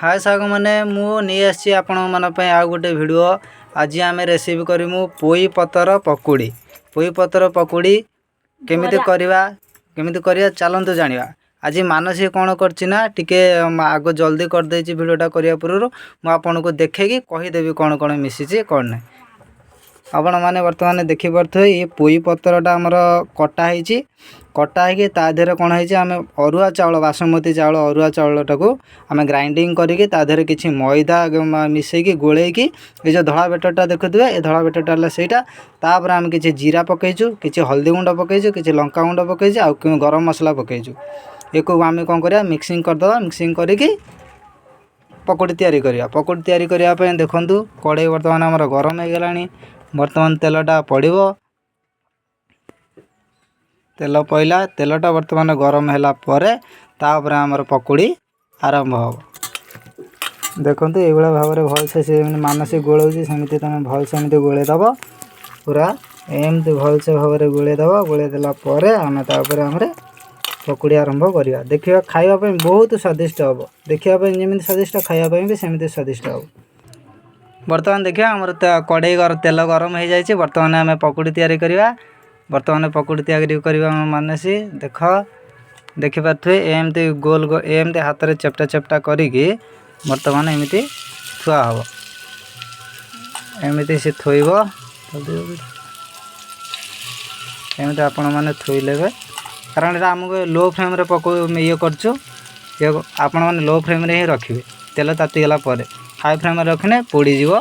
ହାଏ ସାଙ୍ଗମାନେ, ମୁଁ ନେଇ ଆସିଛି ଆପଣମାନଙ୍କ ପାଇଁ ଆଉ ଗୋଟେ ଭିଡ଼ିଓ। ଆଜି ଆମେ ରେସିପି କରିମୁ ପୋଇ ପତର ପକୁଡ଼ି। ପୋଇ ପତର ପକୁଡ଼ି କେମିତି ବରା। କରିବା, କେମିତି କରିବା, ଚାଲନ୍ତୁ ଜାଣିବା। ଆଜି ମାନସୀ କ'ଣ କରିଛି ନା ଟିକେ ଆଗ ଜଲ୍ଦି କରିଦେଇଛି। ଭିଡ଼ିଓଟା କରିବା ପୂର୍ବରୁ ମୁଁ ଆପଣଙ୍କୁ ଦେଖେଇକି କହିଦେବି କ'ଣ କ'ଣ ମିଶିଛି, କ'ଣ ନାହିଁ। ଆପଣମାନେ ବର୍ତ୍ତମାନ ଦେଖିପାରୁଥିବେ, ଇଏ ପୋଇ ପତ୍ରଟା ଆମର କଟା ହେଇଛି। କଟା ହେଇକି ତା ଦେହରେ କ'ଣ ହେଇଛି? ଆମେ ଅରୁଆ ଚାଉଳ, ବାସୁମତୀ ଚାଉଳ, ଅରୁଆ ଚାଉଳଟାକୁ ଆମେ ଗ୍ରାଇଣ୍ଡିଙ୍ଗ କରିକି ତା ଦେହରେ କିଛି ମଇଦା ମିଶେଇକି ଗୋଳେଇକି ଏ ଯେଉଁ ଧଳା ବେଟରଟା ଦେଖୁଥିବେ, ଏ ଧଳା ବେଟରଟା ହେଲା ସେଇଟା। ତାପରେ ଆମେ କିଛି ଜିରା ପକେଇଛୁ, କିଛି ହଳଦୀ ଗୁଣ୍ଡ ପକେଇଛୁ, କିଛି ଲଙ୍କା ଗୁଣ୍ଡ ପକେଇଛୁ, ଆଉ ଗରମ ମସଲା ପକେଇଛୁ। ଏକୁ ଆମେ କ'ଣ କରିବା? ମିକ୍ସିଂ କରିଦେବା। ମିକ୍ସିଂ କରିକି ପକୋଡ଼ି ତିଆରି କରିବା। ପକୋଡ଼ି ତିଆରି କରିବା ପାଇଁ ଦେଖନ୍ତୁ, କଡ଼େଇ ବର୍ତ୍ତମାନ ଆମର ଗରମ ହେଇଗଲାଣି। ବର୍ତ୍ତମାନ ତେଲଟା ପଡ଼ିବ। ତେଲ ପଡ଼ିଲା। ତେଲଟା ବର୍ତ୍ତମାନ ଗରମ ହେଲା ପରେ ତାପରେ ଆମର ପକୋଡ଼ି ଆରମ୍ଭ ହେବ। ଦେଖନ୍ତୁ, ଏଇଭଳିଆ ଭାବରେ ଭଲସେ ସେ ଯେମିତି ମାନସୀ ଗୋଳଉଛି, ସେମିତି ତୁମେ ଭଲସେ ଏମିତି ଗୋଳେଇ ଦେବ। ପୁରା ଏମିତି ଭଲସେ ଭାବରେ ଗୋଳେଇ ଦେବ। ଗୋଳେଇ ଦେଲା ପରେ ଆମେ ତାପରେ ଆମର ପକୋଡ଼ି ଆରମ୍ଭ କରିବା। ଦେଖିବା, ଖାଇବା ପାଇଁ ବହୁତ ସ୍ୱାଦିଷ୍ଟ ହେବ। ଦେଖିବା ପାଇଁ ଯେମିତି ସ୍ୱାଦିଷ୍ଟ, ଖାଇବା ପାଇଁ ବି ସେମିତି ସ୍ୱାଦିଷ୍ଟ ହେବ। ବର୍ତ୍ତମାନ ଦେଖିବା, ଆମର କଡ଼େଇ ତେଲ ଗରମ ହେଇଯାଇଛି। ବର୍ତ୍ତମାନ ଆମେ ପକୋଡ଼ି ତିଆରି କରିବା। ବର୍ତ୍ତମାନ ପକୋଡ଼ି ତିଆରି କରିବା ଆମ ମାନସୀ। ଦେଖ, ଦେଖିପାରୁଥିବେ, ଏମିତି ଗୋଲ ଏମିତି ହାତରେ ଚେପଟା ଚେପଟା କରିକି ବର୍ତ୍ତମାନ ଏମିତି ଥୁଆ ହେବ। ଏମିତି ସେ ଥୋଇବ। ଏମିତି ଆପଣମାନେ ଥୋଇଲେବେ, କାରଣ ଏଇଟା ଆମକୁ ଲୋ ଫ୍ଲେମ୍ରେ ପକାଉ ଇଏ କରୁଛୁ। ଇଏ ଆପଣମାନେ ଲୋ ଫ୍ଲେମ୍ରେ ହିଁ ରଖିବେ। ତେଲ ତାତିଗଲା ପରେ ହାଇ ଫ୍ଲେମ୍ରେ ରଖିଲେ ପୋଡ଼ିଯିବ।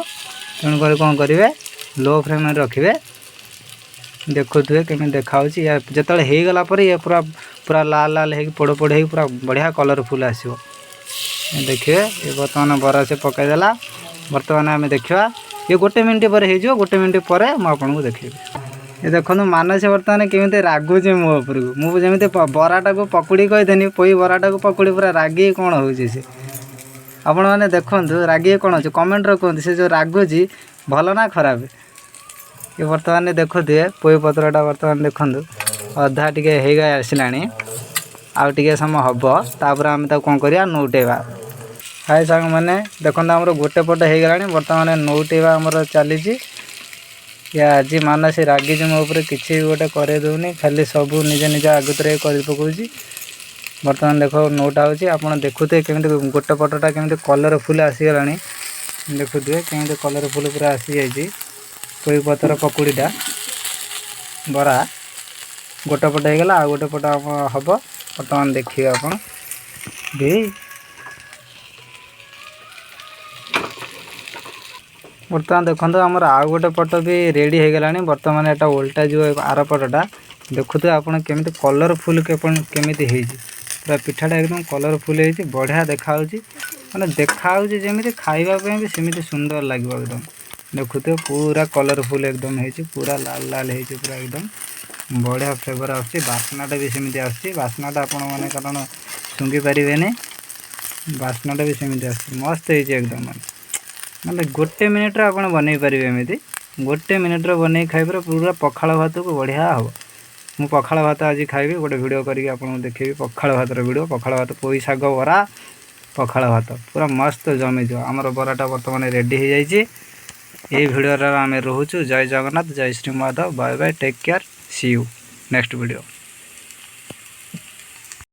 ତେଣୁକରି କ'ଣ କରିବେ? ଲୋ ଫ୍ଲେମ୍ରେ ରଖିବେ। ଦେଖୁଥିବେ କେମିତି ଦେଖାହେଉଛି। ୟା ଯେତେବେଳେ ହେଇଗଲା ପରେ ଇଏ ପୁରା ପୁରା ଲାଲ ଲାଲ ହେଇକି, ପୋଡ଼ ପୋଡ଼ ହେଇକି ପୁରା ବଢ଼ିଆ କଲରଫୁଲ୍ ଆସିବ। ଦେଖିବେ, ଏ ବର୍ତ୍ତମାନ ବରା ସେ ପକାଇଦେଲା। ବର୍ତ୍ତମାନ ଆମେ ଦେଖିବା, ଇଏ ଗୋଟେ ମିନିଟ୍ ପରେ ହେଇଯିବ। ଗୋଟେ ମିନିଟ୍ ପରେ ମୁଁ ଆପଣଙ୍କୁ ଦେଖେଇବି। ଏ ଦେଖନ୍ତୁ, ମାନସୀ ବର୍ତ୍ତମାନ କେମିତି ରାଗୁଛି ମୋ ଉପରକୁ। ମୁଁ ଯେମିତି ବରାଟାକୁ ପକୁଡ଼ି କହିଦେନି, ପୋଇ ବରାଟାକୁ ପକୁଡ଼ି, ପୁରା ରାଗିକି କ'ଣ ହେଉଛି ସେ। ଆପଣମାନେ ଦେଖନ୍ତୁ, ରାଗିକି କ'ଣ ହେଉଛି। କମେଣ୍ଟରେ କୁହନ୍ତୁ, ସେ ଯେଉଁ ରାଗୁଛି ଭଲ ନା ଖରାପ? ଏ ବର୍ତ୍ତମାନ ଦେଖୁଥିବେ, ପୋଇ ପତ୍ରଟା ବର୍ତ୍ତମାନ ଦେଖନ୍ତୁ ଅଧା ଟିକେ ହେଇଗଲା ଆସିଲାଣି। ଆଉ ଟିକେ ସମୟ ହେବ, ତାପରେ ଆମେ ତାକୁ କ'ଣ କରିବା? ନଉଟେଇବା। ହାଏ ସାଙ୍ଗମାନେ, ଦେଖନ୍ତୁ, ଆମର ଗୋଟେ ପଟ ହେଇଗଲାଣି। ବର୍ତ୍ତମାନ ନଉଟେଇବା ଆମର ଚାଲିଛି। ଇଏ ଆଜି ମାନସୀ ରାଗିଛି ମୋ ଉପରେ, କିଛି ବି ଗୋଟେ କରେଇ ଦେଉନି, ଖାଲି ସବୁ ନିଜେ ନିଜ ଆଗତୁରା କରି ପକାଉଛି। ବର୍ତ୍ତମାନ ଦେଖ, ନଉଟା ହେଉଛି। ଆପଣ ଦେଖୁଥିବେ କେମିତି ଗୋଟେ ପଟଟା କେମିତି କଲରଫୁଲ୍ ଆସିଗଲାଣି। ଦେଖୁଥିବେ କେମିତି କଲରଫୁଲ୍ ପୁରା ଆସିଯାଇଛି ପୋଇ ପତ୍ର ପକୁଡ଼ିଟା। ବରା ଗୋଟେ ପଟ ହେଇଗଲା, ଆଉ ଗୋଟେ ପଟ ହେବ। ବର୍ତ୍ତମାନ ଦେଖିବେ ଆପଣ ବି। ବର୍ତ୍ତମାନ ଦେଖନ୍ତୁ, ଆମର ଆଉ ଗୋଟେ ପଟ ବି ରେଡ଼ି ହେଇଗଲାଣି। ବର୍ତ୍ତମାନ ଏଇଟା ଓଲଟା ଯିବ ଆର ପଟଟା। ଦେଖୁଥିବେ ଆପଣ କେମିତି କଲରଫୁଲ୍ କେମିତି ହେଇଛି। ପୁରା ପିଠାଟା ଏକଦମ କଲରଫୁଲ୍ ହେଇଛି, ବଢ଼ିଆ ଦେଖାହେଉଛି। ମାନେ ଦେଖାହେଉଛି ଯେମିତି, ଖାଇବା ପାଇଁ ବି ସେମିତି ସୁନ୍ଦର ଲାଗିବ ଏକଦମ। ଦେଖୁଥିବେ, ପୁରା କଲରଫୁଲ୍ ଏକଦମ ହେଇଛି, ପୁରା ଲାଲ ଲାଲ ହେଇଛି, ପୁରା ଏକଦମ ବଢ଼ିଆ ଫ୍ଲେଭର୍ ଆସୁଛି। ବାସ୍ନାଟା ବି ସେମିତି ଆସୁଛି। ବାସ୍ନାଟା ଆପଣମାନେ କାରଣ ଶୁଙ୍ଘି ପାରିବେନି, ବାସ୍ନାଟା ବି ସେମିତି ଆସୁଛି। ମସ୍ତ ହେଇଛି ଏକଦମ। ମାନେ ଗୋଟେ ମିନିଟ୍ରେ ଆପଣ ବନେଇ ପାରିବେ। ଏମିତି ଗୋଟେ ମିନିଟ୍ରେ ବନେଇ ଖାଇପାରିବେ। ପୁରା ପଖାଳ ଭାତକୁ ବଢ଼ିଆ ହେବ। ମୁଁ ପଖାଳ ଭାତ ଆଜି ଖାଇବି। ଗୋଟେ ଭିଡ଼ିଓ କରିକି ଆପଣଙ୍କୁ ଦେଖେଇବି ପଖାଳ ଭାତର ଭିଡ଼ିଓ। ପଖାଳ ଭାତ, ପୋଇ ଶାଗ ବରା, ପଖାଳ ଭାତ ପୁରା ମସ୍ତ ଜମିଯିବ। ଆମର ବରାଟା ବର୍ତ୍ତମାନ ରେଡ଼ି ହେଇଯାଇଛି। ଏଇ ଭିଡ଼ିଓରେ ଆମେ ରହୁଛୁ। ଜୟ ଜଗନ୍ନାଥ, ଜୟ Shri Madhav. Bye bye, take care, see you next video.